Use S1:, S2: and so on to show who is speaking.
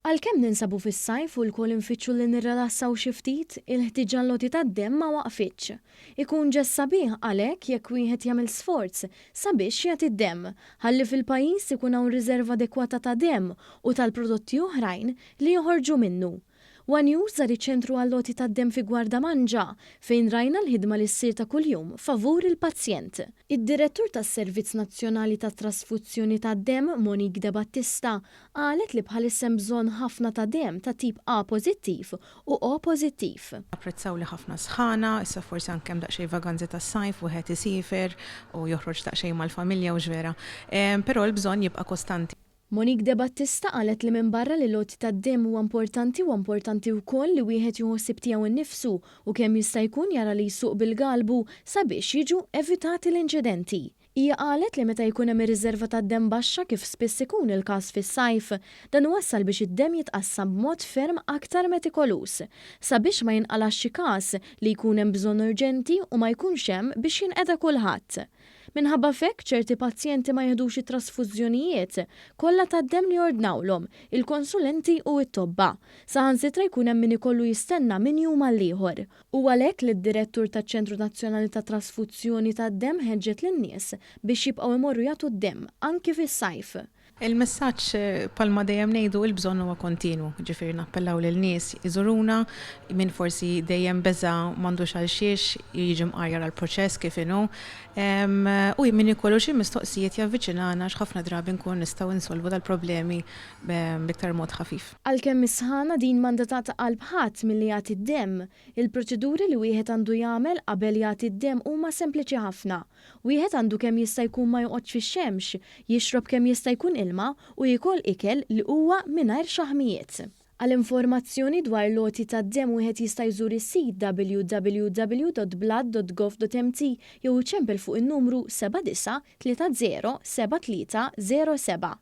S1: Għalkemm ninsabu fis-sajf u lkoll infittxu li nirrilassaw xi ftit, il-ħtieġa għall-għoti tad-demm ma waqfitx. Ikun ġest sabiħ għalhekk jekk wieħed jagħmel sforz sabiex jagħti d-demm, ħalli fil-pajjiż ikun hawn riserva adekwata ta' demm u tal-prodotti oħrajn li joħorġu minnu. One News żar iċ-ċentru għall-għoti tad-demm fi Gwardamanġa, fejn rajna l-ħidma li ssir ta' kuljum favur il-pazjent. Id-Direttur tas-Servizz Nazzjonali tat-Trasfuzzjoni tad-Demm, Monique Debattista, qalet li bħalissa hemm bżonn ħafna ta' demm ta' tip A pożittiv u O pożittiv.
S2: Napprezzaw li ħafna sħana, issa forsi anke hemm daqsxejn vaganzi tas-sajf, wieħed isiefer u joħroġ daqsxejn mal-familja hux vera. Però l-bżonn jibqa' kostanti.
S1: Monique Debattista qalet li minbarra li l-għoti tad-demm huwa importanti huwa importanti wkoll li wieħed jieħu ħsieb tiegħu nnifsu u kemm jista' jkun jara li jsuq bil-galbu sabiex jiġu evitati l-inċidenti. Hija qalet li meta jkun hemm ir-riżerva tad-demm baxxa kif spiss ikun il-każ fis-sajf, dan iwassal biex id-demm jitqassam b'mod ferm aktar metikoluż sabiex ma jinqalax xi każ li jkun hemm bżonn urġenti u ma jkunx hemm biex jinqeda kulħadd. Minħabba f'hekk, ċerti pazjenti ma jiħdux it-trasfużjonijiet kollha tad-demm li jordnawlhom il-konsulenti u t-tobba. Saħansitra jkun hemm min ikollu jistenna minn jum għall-ieħor. Hu għalhekk li d-Direttur taċ-Ċentru Nazzjonali tat-Trasfuzzjoni tad-Demm ħeġġet lin-nies biex jibqgħu jmorru jagħtu d-demm anki fis-sajf.
S2: Il-messaġġ bħalma dejjem ngħidu il-bżonn huwa kontinwu, ġifieri nappellaw lil nies iżuruna, min forsi dejjem beża' m'għandux għal xiex jiġi mqar jara l-proċess kif inhu. U min ikollu xi mistoqsijiet javviċinana għax ħafna drabi nkunu nistgħu insolvu dal-problemi b'iktar mod ħafif.
S1: Għalkemm is-sħana din m'għandha taqta' qalb ħadd milli jagħti d-demm, il-proċeduri li wieħed għandu jagħmel qabel jagħti d-demm huma sempliċi ħafna. Wieħed għandu kemm jista' jkun ma joqgħodx fix-xemx, jixrob kemm jista' jkun ilma u jiekol ikel li huwa mingħajr xaħmijiet. Għal informazzjoni dwar l-għoti tad-demm wieħed jista' jżur is-sit www.blood.gov.mt jew iċempel fuq in-numru 7930 7307.